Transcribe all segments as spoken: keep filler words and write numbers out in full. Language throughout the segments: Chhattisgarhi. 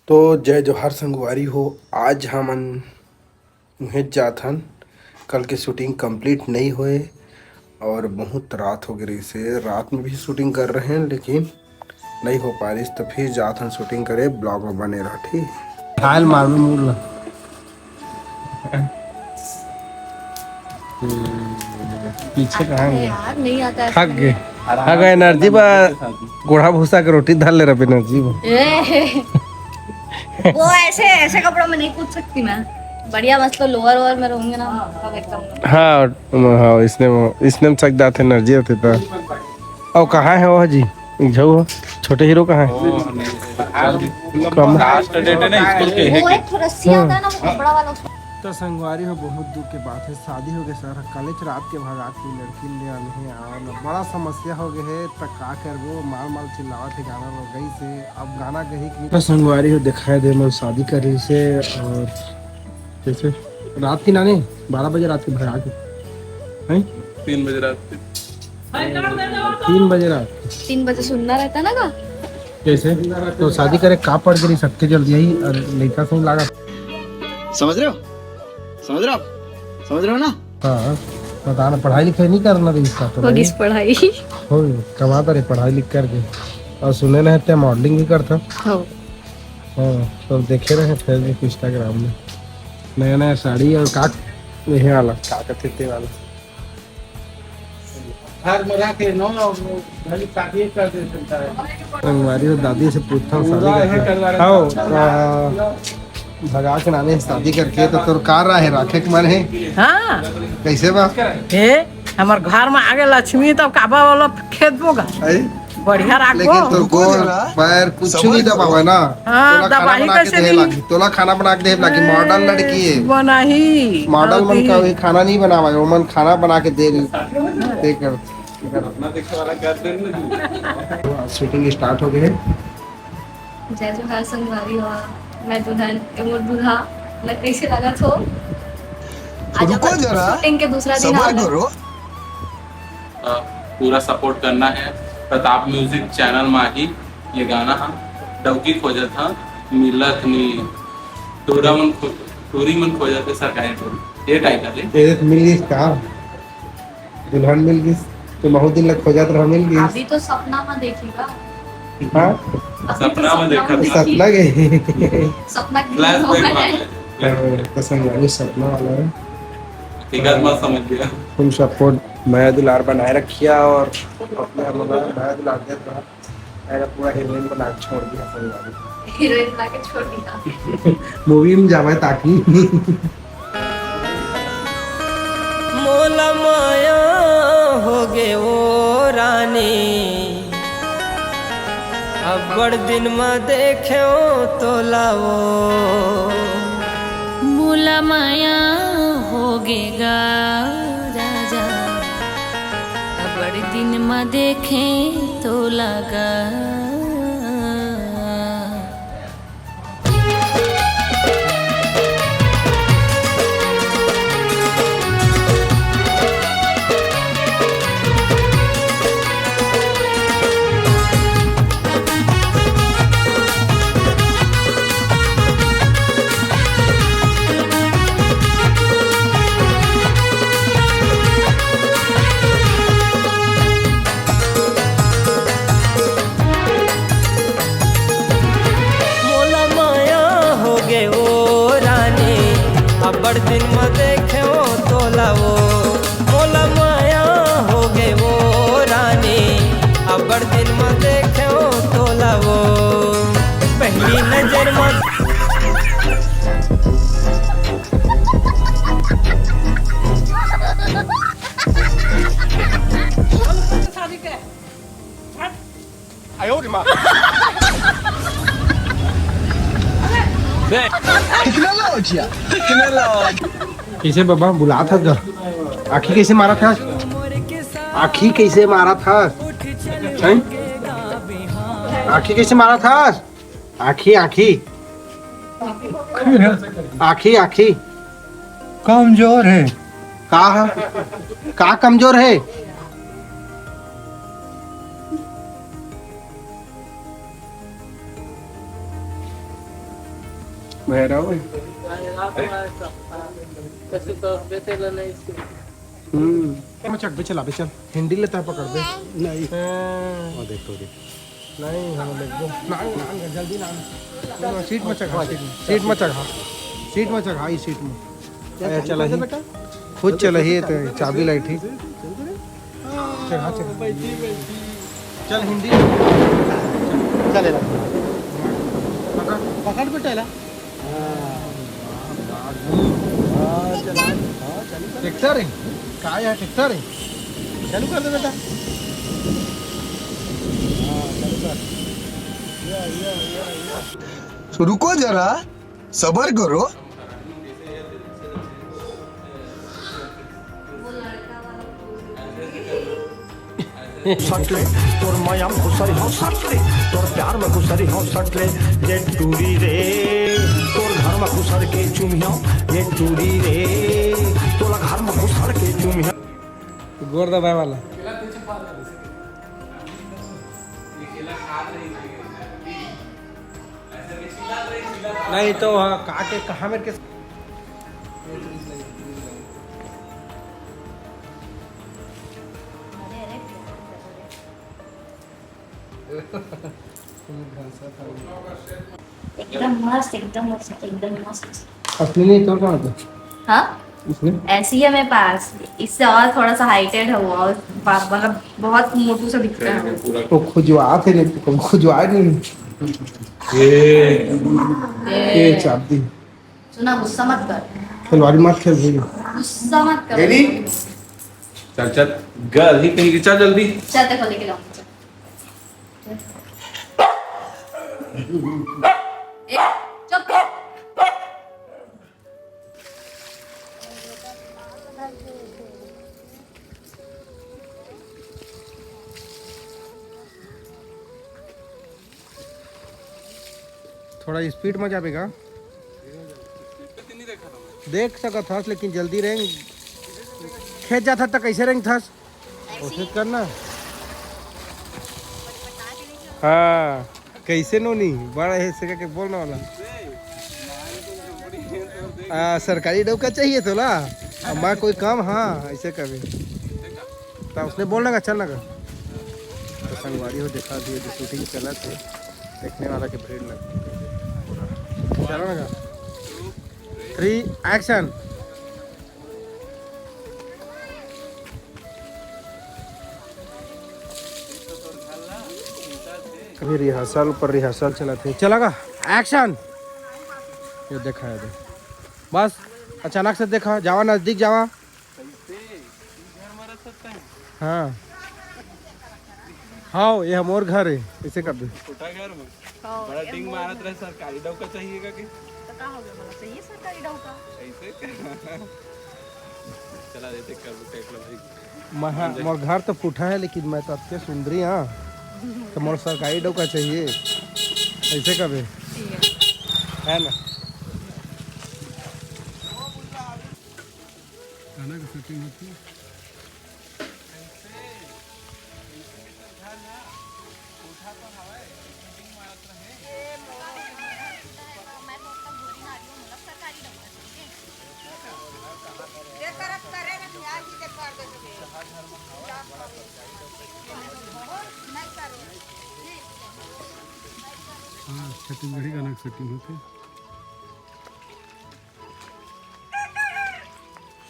तो जय जोहार संगवारी हो, आज हमन उहें जात हन। कल के shooting complete नई होए और बहुत रात हो गे रहिस हे। रात में भी shooting कर रहे हैं लेकिन नई हो पा रहिस, तो फिर जात हन shooting करे। Vlog में बने रह, ठीक? हाल मार में मुड़ ला। पीछे कहाँ गए? यार, नहीं आता है। थक गए। थक गए, energy बा। गोड़ा भूसा के रोटी धर ले रहे, energy बा। ए। वो ऐसे, ऐसे कपड़ों में नहीं कूद सकती मैं। बढ़िया, मस्त lower वोअर में रहूंगी ना, तब एकदम। हाँ, हाँ, इसने, इसने में सक जाते, energy होती तो। और कहाँ है वो जी? एक झऊ हो, छोटे हीरो कहाँ है? वो नहीं, कम। Last date है ना स्कूल के, वो एक ठो रस्सी आता है ना, वो कपड़ा वाला, उसको। तो संगवारी हो, बहुत दुख के बात है, शादी हो गए सर, कलेच रात के भगा के लड़की ले आने हैं और बड़ा समस्या हो गए है, तो का करबो, मार मार चिल्लावत है, गाना लो गई से, अब गाना गही की। तो संगवारी हो, दिखाई दे, मैं शादी कर रही से और जैसे रात की नानी बारह बजे रात की भगा के, हैं? तीन बजे रात के। तीन बजे रात। तीन बजे सुनना रहता ना का? कैसे? तो शादी करे का पड़ गई सबके जल्दी यही और लड़का से लागा। समझ रहे हो? समझ रहे हो आप? समझ रहे हो ना? हाँ, बताना, पढ़ाई लिखाई नहीं करना रही इसका तो होगी भाई। पढ़ाई। हो, कमाता रहे पढ़ाई लिख करके। और सुने ना, ते modeling भी करता। हो। हाँ, तो देखे रहे Facebook, Instagram में नया नया साड़ी और का, यही वाला का कहते ते वाला। घर में रख ले, नौ घड़ी शादी कर दे सकता है। संगवारी हो, दादी से पूछता हूँ, शादी पूरा करके। करवा रहे आओ, हैं। आ, भगा के नानी शादी करके तो तोर का राय है, राखे के मन है? हाँ। कैसे बा? हे, हमर घर में आगे लक्ष्मी तो काबा वाला खेत बोगा। आई? बढ़िया राखबो। लेकिन तोर गोड़, पैर कुछ नहीं दबावे ना। हाँ, तोला खाना दबाही बना के कैसे देहे नहीं? लागी, तोला खाना बना के देहे लागी, model लड़की है। बनाही। Model मन का भी खाना नहीं बनावे, वो मन खाना बना के दे, दे कर। अपना देखे वाला कर दे ना। Shooting start हो गए। जय जोहार संगवारी हो, मैं दुल्हन, ए मोर दूल्हा, मैं कैसे लगा थो? आज रुको अपन जरा, shooting के दूसरा दिन सबर आ गया। करो। अ, पूरा support करना है प्रताप music channel मा ही। ये गाना हम डौकी खोजत हा, मिलत नी, टूरा मन खो-, टूरी मन खोजत है सरकारी टूरी, ये title है। ये मिल गई का? दुल्हन मिल गई, तो बहुत दिन लग खोजत रहा, मिल गई। अभी तो सपना में देखेगा। हाँ? अभी तो सपना में सपना देखा में था। देखी। सपना के सपना की flashback में। हाँ, तो संगवारी सपना वाला है। हकीकत मत समझ गया। Full support, मया दुलार बनाए रखिया और अपने हमारा मया दुलार देत रहा। मैंने पूरा हीरोइन बना के छोड़ दिया संगवारी। हीरोइन बना के छोड़ दिया। Movie में जावे ताकि। मोला माया होगे ओ रानी, अब्बड़ दिन म देखेंव तोला ओ। मोला माया होगे गा राजा, अब्बड़ दिन म देखेंव तोला गा। मोला माया होगे ओ रानी, अब्बड़ दिन म देखेंव तोला ओ। मोला माया होगे ओ रानी, अब्बड़ दिन म देखेंव तोला ओ। पहली नजर म Tecnologia, tecnologia. कैसे बाबा बुलात हस गा? आँखी कैसे मारत हस? आँखी कैसे मारत हस? हैं? आँखी कैसे मारत हस? आँखी, आँखी। आँखी, आँखी। कमजोर है। का ह? का कमजोर है? भैरव है। हम्म। मचक बे, चला बे, चल। हिंडी लेता है, पकड़ बे। नहीं। हाँ। और देख तो देख। नहीं, हम लोग वो। ना, ना, ना, जल्दी ना। ना, सीट में चढ़ा, सीट में। सीट में चढ़ा। सीट में चढ़ा, ई सीट में। अरे, चला ही। खुद चला ही, तो चाबी लाई थी। चढ़ा, चढ़ा। चल, हिंडी। चले ला। पकड़। पकड़ बेटा, ला। हाँ, चला। हाँ, चला। ट्रैक्टर है? का है, ट्रैक्टर है? चालू कर दे बेटा। हाँ, चालू कर। या, या, या, या। तो रुको जरा, सबर करो। सटले, तोर माया में घुसरी हो सटले, तोर प्यार में घुसरी हो सटले, ये टूरी रे, तोर घर में घुसर के चुमिया, ये टूरी रे, तोला घर में घुसर के चुमिया। गोड़ दबाए वाला। नहीं तो वहाँ का के कहाँ मेरे के एकदम मस्त, एकदम मस्त, एकदम मस्त। असली नहीं तो कहाँ पे? हाँ? इसमें? ऐसी है मेरे पास, इससे और थोड़ा सा हाइटेड है वो, और बा-, मतलब बहुत मोटू सा दिखता है। तो खुजवा थे नहीं, तो खुजवा नहीं। ये। ये चाबी। सुना, गुस्सा मत कर। खिलवाड़ी मत खेल भाई। गुस्सा मत कर। चल, चल, गल ही कहीं की, चल जल्दी। चल, देखो, लेके लाओ। ए, चुप। थोड़ा स्पीड में जाबे का? देख सकत हस, लेकिन जल्दी रेंग। खेत जात हस त कैसे रेंग थस? कोशिश करना। हाँ, कैसे नोनी? बड़ा है, से के बोलना वाला। आ, सरकारी डौका चाहिए तोला? अब मैं कोई काम, हाँ, ऐसे कभी। तो उसने बोलना का, चलना का। तो संगवारी हो, दिखा दिए, जो शूटिंग चला थे, देखने वाला के भीड़ लग। चलो ना का। Three, action. अभी रिहर्सल पर रिहर्सल चलत हे। चला गा, एक्शन। ये देखा है, देख। बस, अचानक से देखा, जावा नजदीक जावा। हाँ। हाँ, ये हमर घर है, इसे कर दे। छोटा घर में। हाँ, बड़ा ये टिंग मोर मारत घर। रहे, सरकारी डौका चाहिए का के? तो का हो गया, बोला, चाहिए सरकारी डौका? ऐसे का? चला देते, कर दो, देख लो भाई। मैं, हाँ, मोर घर तो फूटा है, लेकिन मैं तो अतके सुंदरी हाँ, तो मोर सरकारी डौका चाहिए, ऐसे कबे? ठीक है। है ना? गाना का सेटिंग होती है। हाँ, छत्तीसगढ़ी गाना के सेटिंग होथे।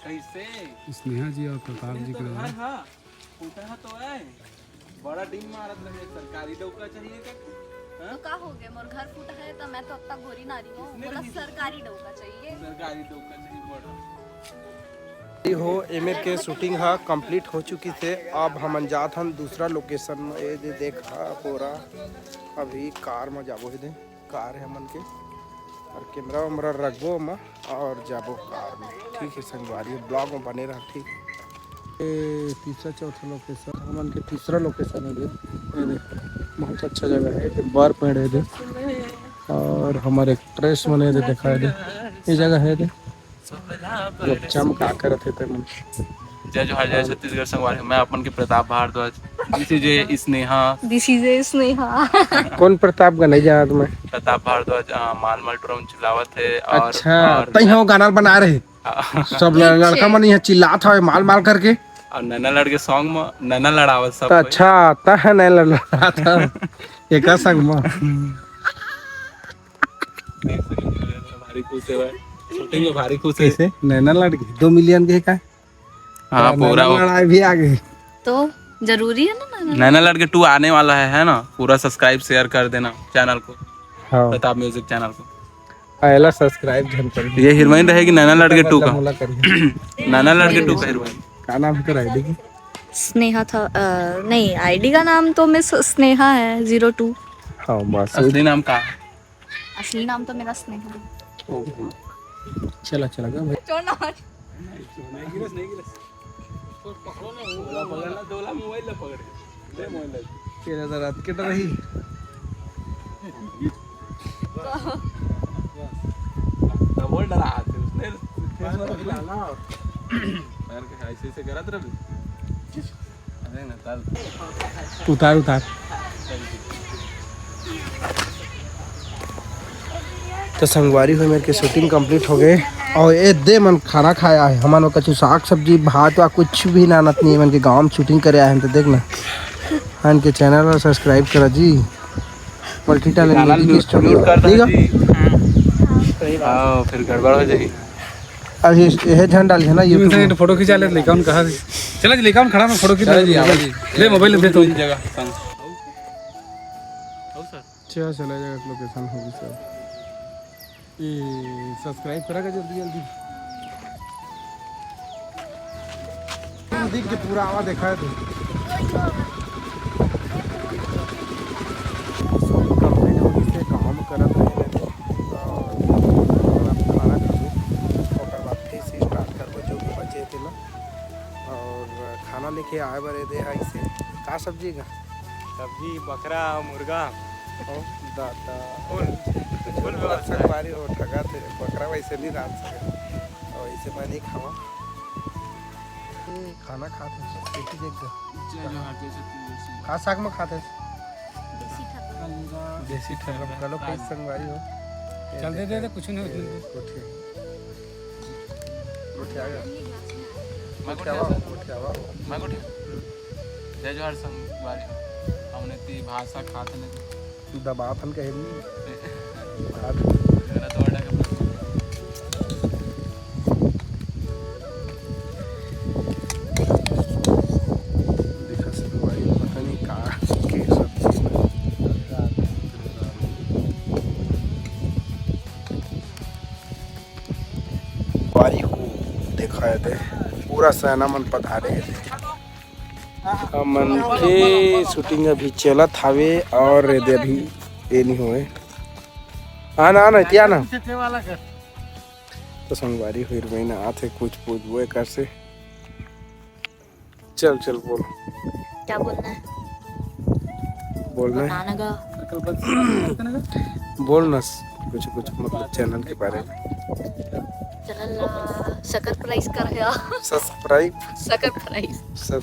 कैसे? स्नेहा जी और प्रताप जी के द्वारा। हाँ, हाँ। फूटा है तो है। बड़ा डिम मारत रहे, सरकारी डौका चाहिए का? हाँ? तो का हो गया, मोर घर फूटा है तो मैं तो अब तक गोरी नारी हूँ। किसने बोला कही? सरकारी डौका चाहिए। सरकारी डौका चाहिए, बड़ा। हो, एमे के शूटिंग हा कंप्लीट हो चुकी थे। अब हमन जात हन दूसरा लोकेशन में। ए दे, देखा पूरा, अभी कार में जाबो हे दे। कार है हमन के, और कैमरा वैमरा रखबो ओमा और जाबो कार में। ठीक है संगवारी, ब्लॉग में बने रह। ठीक, ए, तीसरा चौथा लोकेशन, हमन के तीसरा लोकेशन है ये। ये देख, बहुत अच्छा जगह है, ये बड़ पेड़ है ये। और हमर एक्ट्रेस मन ये देखा है ये, ये जगह है ये। लोग चमका करत हे तेमन। जय जोहार, जय छत्तीसगढ़ संगवारी, मैं अपन के प्रताप भारद्वाज। दिस इज ए स्नेहा। दिस इज ए स्नेहा। कौन प्रताप का नहीं जानत मैं? प्रताप भारद्वाज, अ, माल माल टुरम चिल्लावत हे और, अच्छा, और तई हो गाना बना रहे। हाँ। सब ल-, लड़का मन यहाँ चिल्लात हवे माल माल करके। और नैना लड़के सॉन्ग में नैना लड़ावत सब त कोई। अच्छा, त है नैना लड़ात हवे। एका संग में। भारी खुश है भाई। शूटिंग में भारी खुश है। कैसे? नैना लड़के दो मिलियन के का? हाँ, नैना पूरा हो। लड़ाई भी आ गई। तो जरूरी है ना नैना? नैना लड़के टू आने वाला है, है ना? पूरा सब्सक्राइब, शेयर कर देना चैनल को, हाँ। प्रताप म्यूजिक चैनल को। पहला सब्सक्राइब झन करिए। ये हीरोइन रहेगी नैना लड़के टू का। नैना लड़के टू का हीरोइन। का नाम है तेरा आईडी की? स्नेहा था, अ, नहीं, आईडी का नाम तो मिस स्नेहा है, ज़ीरो टू। हाँ, बस। असली नाम का है? असली नाम तो मेरा स्नेहा है। चला, चला गया भाई। छोड़ ना। तेरा तो रात के डर ही। डबल डरा आते उसने। पैर के ऐसे ऐसे करत रहे। अरे ना, चल। उतार, उतार। तो संगवारी हो, मेरे के शूटिंग कंप्लीट हो गए और ये दे मन खाना खाया है। हमन वो कछु साग सब्जी, भात वा कुछ भी नानत नहीं है। मन के गांव में शूटिंग करे आए हैं तो देख ना, इनके चैनल ला सब्सक्राइब करा जी। Multi talent music studio. ठीक है? हाँ, फिर गड़बड़ हो जाएगी। अभी ये झन डाली है ना YouTube में। फोटो खिंचा ले, लेके आऊँ कहाँ से? चला जी, लेके आऊँ खड़ा, मैं फोटो खींच ले, मोबाइल दे तो। जगह संग। अच्छा, चला जाएगा, लोकेशन होगी सर। ये सब्सक्राइब करा का जल्दी जल्दी। दिख के पूरा आवा देखा है तू। शूटिंग कंप्लीट होगी से काम करत रहे। और अब खाना खाबो, ओकर बाद फिर से स्टार्ट करबो जो भी बचे तेला। और खाना लेके आए बर दे है इसे। का सब्जी का? सब्जी बकरा, मुर्गा। ओ दादा। फुल, फुल व्यवस्था है। संगवारी हो, ठगा थे, बकरा वैसे नहीं रांध सके। और इसे मैं नहीं खावा। ए, खाना खात है, देखी देख दे। जय जोहार, जय छत्तीसगढ़। का साग में खात है? देसी ठर्रा। देसी ठर्रा, कलो कई संगवारी हो। चल दे, दे, दे, कुछ नहीं होता। ए, उठे। उठे आ गया। मैं उठे आवा, उठे आवा। मैं उठे। जय जोहार संगवारी हो। हमने ती भाषा खात नहीं। दबात हन कहे नहीं। भात। मेरा तो order है। देखा संगवारी, पता नहीं का के सब्जी में। वारी हो, देखा है दे, पूरा सेना मन पधारे हे। हमन के शूटिंग अभी चलत हावे और ये दे अभी ये नहीं होए। आना, आना, इतिया ना। तो संगवारी हो, हीरोइन आथे कुछ पूछबो एकर से। चल, चल, बोल। क्या बोलना है? बोलना है? बताना गा। बोल ना, कुछ, कुछ, मतलब, चैनल के बारे में। चैनल ला शक्कर प्राइस कर या। सब्सक्राइब। शक्कर प्राइस। सब।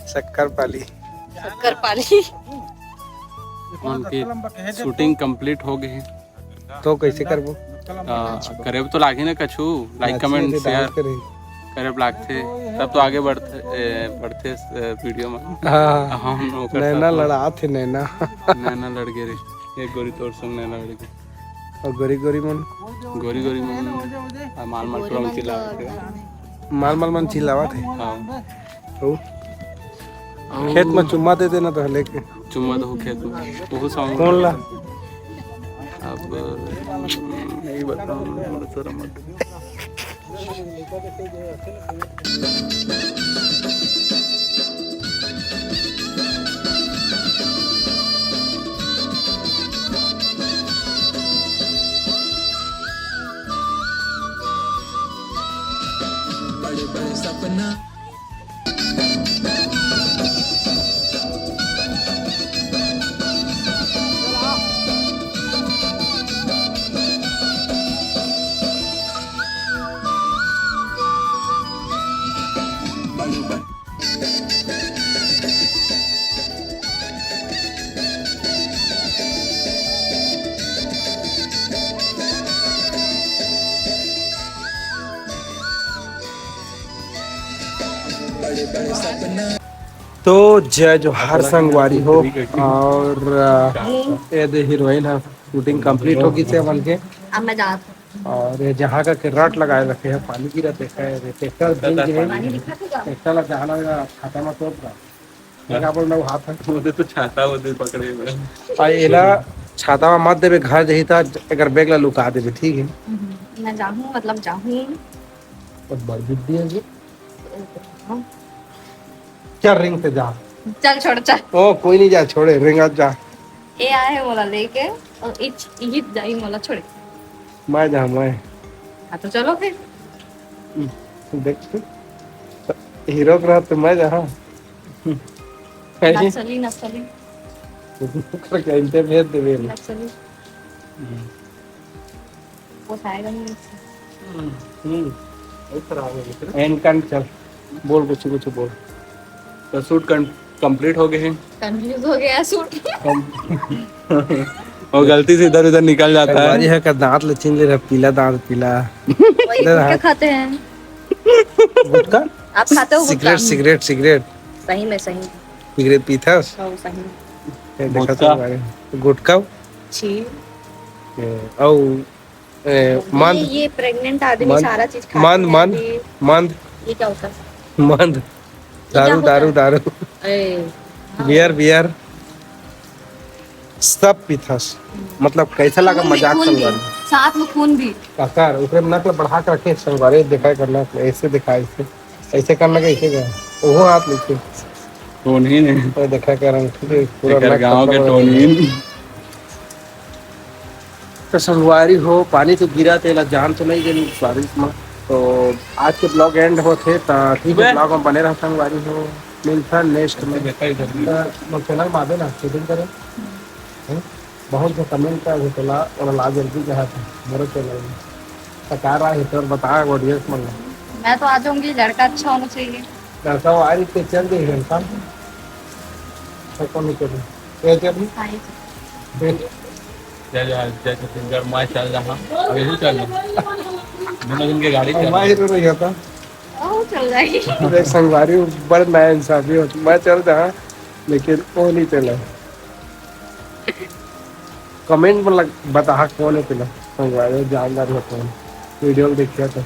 शक्कर पाली। शक्कर पाली। उनके शूटिंग कंप्लीट हो गए। तो कैसे करबो? आ, करे तो लागही ना कछु, like, comment, share करे बर लागथे, तब तो आगे बढ़थे, ए, बढ़थे, ए, वीडियो में। हाँ, हम ओकर नैना साथ में लड़ात हे, नैना। नैना लड़ गे रे, एक गोरी तोर संग नैना लड़ गे। और गोरी गोरी मन? गोरी गोरी मन, आ, माल माल गोरी टुरम मन चिल्लावत तो हे। माल माल मन चिल्लावत हे। हाँ। ओ। खेत में चुम्मा दे देना तो लेके। चुम्मा दो खेत में। बहुत साउंड। कौन ला? अब नहीं बताऊँ, शर्म आथे। बड़े बड़े सपना। तो जय जोहार संगवारी हो। और अ, ये दे हीरोइन ह, शूटिंग कंप्लीट हो गई से हमन के। अब मैं जात हूँ। और ये जहाँ का के रट लगाए रखे है, पानी गिरा देखा है, ट्रैक्टर भीग गए। पानी दिखा तो जाओ। ट्रैक्टर ला जाना है, छाता में तोप रहा। मैं क्या बोल रहा हूँ, हाथ में। वो दे तो छाता, वो दे पकड़े हुए। और एला छाता में मत देबे, घर जही त एकर बैग ला लुका देबे, ठीक है? हम्म, मैं जाहूँ, मतलब जाहूँ। बहुत बड़ बुद्धि है जी। हाँ। चल रिंग से जा। चल छोड़, चल। ओ, कोई नहीं जा, छोड़े, रिंग आ जा। ए आए है मोला लेके, और इच-, इहित जाई मोला छोड़े। मैं जा, मैं। हाँ, तो चलो फिर। देख तू, हीरो के रहत तो मैं जा, हाँ। कैसे? नक्सली, नक्सली। ओकर का इंटरव्यू देवे। नक्सली। हम्म। वो खाएगा नहीं। हम्म, हम्म। बहुत खराब हो गया। एंड कंड चल, बोल, कुछ, कुछ बोल। तो शूट कं-, कंप्लीट हो गए हैं। कंफ्यूज हो गया सूट। कम-, और गलती से इधर उधर निकल जाता है। संगवारी है का दांत ले छीन ले रहा, पीला दांत, पीला। वही इधर गुटखा हाथ। खाते हैं। गुटखा? आप खाते हो गुटखा? Cigarette, cigarette, cigarette. सही में सही। सिगरेट पीथस? हाँ, सही। ये देखा गुटखा? संगवारी। गुटखा? छी। ए, औ ए, नहीं, मंद, ये प्रेग्नेंट आदमी मंद, सारा चीज खाते मंद, हैं मंद, ये। मंद। ये क्या होता है? मंद। ये क्या दारू, होता दारू, है? दारू। ए, हाँ। Beer, beer. सब पीथस। हम्म। मतलब, कैसा लगा खून भी, मजाक खून भी। संगवारी? साथ में खून भी। काकर, ओकरे में नकल बढ़ा के रखे संगवारी, देखा करना, ऐसे देखा, ऐसे। ऐसे करना के, ऐसे कर। ओहो हाथ नीचे। टोनहीन है। ओए, देखा कर अंगूठी के पूरा एकर नाक गाँव के कपड़ा टोनहीन। तो संगवारी हो, पानी तो गिरा, तेला जान तो नहीं गई बारिश में। तो आज के ब्लॉग एंड होथे, तो ठीक है, बे। ब्लॉग में बने रहा संगवारी हो, मिलता नेक्स्ट में। देखा इधर भी। तो मोर चैनल में आबे ना, शूटिंग करे। हैं? बहुत जो कमेंट कर रहे, तोला, ओला ला जल्दी कहा था, मोरो चैनल में। तो का राय है तोर, बता, ऑडियंस मन ला। मैं तो आ जाऊंगी, लड़का अच्छा होना चाहिए। लड़का वो आ रही तो चल देगी लड़का। तो कौन नहीं चली? ये चली? हाँ, ये चली। चल यार, जय छत्तीसगढ़, मैं चल रहा। अब यही चल रहा। दोनों दिन के गाड़ी चल और मैं रहा। ही तो नहीं होता। ओ, चल जाएगी। देख संगवारी, बड़ नाइंसाफी होती। मैं चल रहा, लेकिन वो नहीं चला। कमेंट में लग-, बता, हाँ, कौन है तेला संगवारी, जानदार हो कौन, वीडियो में देखिए तो।